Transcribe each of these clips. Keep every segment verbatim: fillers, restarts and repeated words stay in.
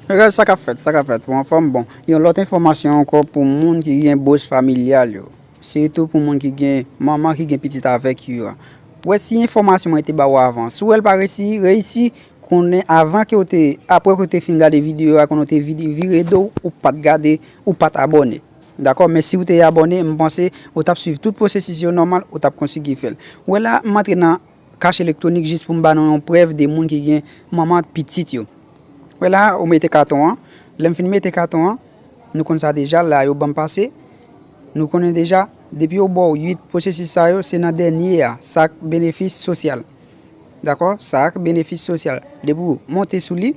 Regarde sa k ap fèt, sa k ap fèt. Ou anfòm? Bon, yon lòt enfòmasyon ankò pou moun ki gen bous familyal yo. Sitou pou moun ki gen manman ki gen pitit avèk yo a. Wè si enfòmasyon mwen te ba ou avan. Si w wè l pa resi, reyisi, konnen avan ke w te, apre ke w te fin gade videyo a, konnen w te vide, vire do, ou pa t gade, ou pa t abòne. Dakò? Men si w te abòne, m panse ou t ap swiv tout pwosesis yo nòmal, ou t ap konsigi fè l. Ou wè la, m antre nan kach elektwonik jis pou m ba nou yon prèv de moun ki gen manman pitit yo. Wè la, ou mete katon an. Lè m fin mete katon an, nou konn sa deja, la yo ban m pase. Nou konnen deja, depi yo ba w uit pwosesis sa yo, se nan dènye a, sa k benefis sosyal. Dakò? Sa k benefis sosyal. Depi w monte sou li,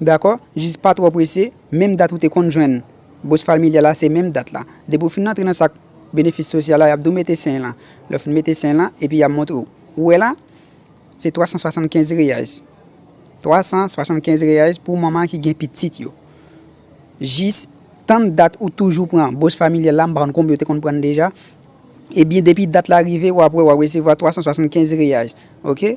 dakò? Jis pa twò prese, menm dat ou te konn jwenn bous familyal la, se menm dat la. Depi w fin antre nan sa k benefis sosyal la, y ap di w mete sen lan. Lè w fin mete sen lan, epi y ap montre w. Ou wè la, se twa san swasannkenz reyais. Twa san swasannkenz reyais pou manman ki gen pitit yo. Jis tann dat ou toujou pran bous familyal la, m pa konn konbyen ou te konn pran deja. Ebyen, depi dat la rive, w ap wè, w ap resevwa twa san swasannkenz reyais. Oke?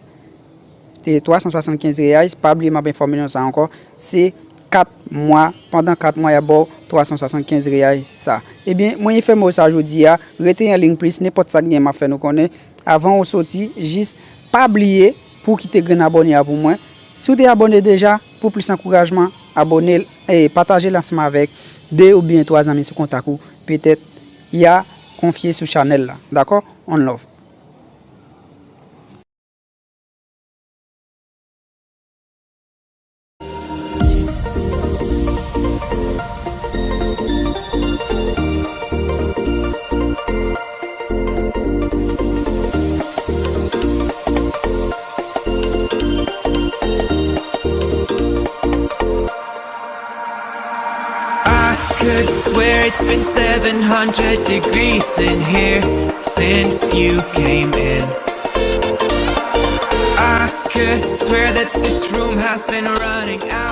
Te twa san swasannkenz reyais, pa bliye m ap enfòme nou sa ankò. Se kat mwa, pandan kat mwa, y ap ba w twa san swasannkenz reyais sa. Ebyen, mwen enfòme w sa jodi a, rete an liy plis, nenpòt sa k gen, m ap fè nou konnen. Avan ou soti, jis pa bliye pou w kite grenn abòne a pou mwen. Si w te abòne deja, pou plis ankourajman, abòne l e pataje l ansanm avèk de oubyen twa zanmi sou kontak ou. Petèt, y a konfye sou chanèl la. Dakò? On love. I could swear it's been seven hundred degrees in here since you came in. I could swear that this room has been running out.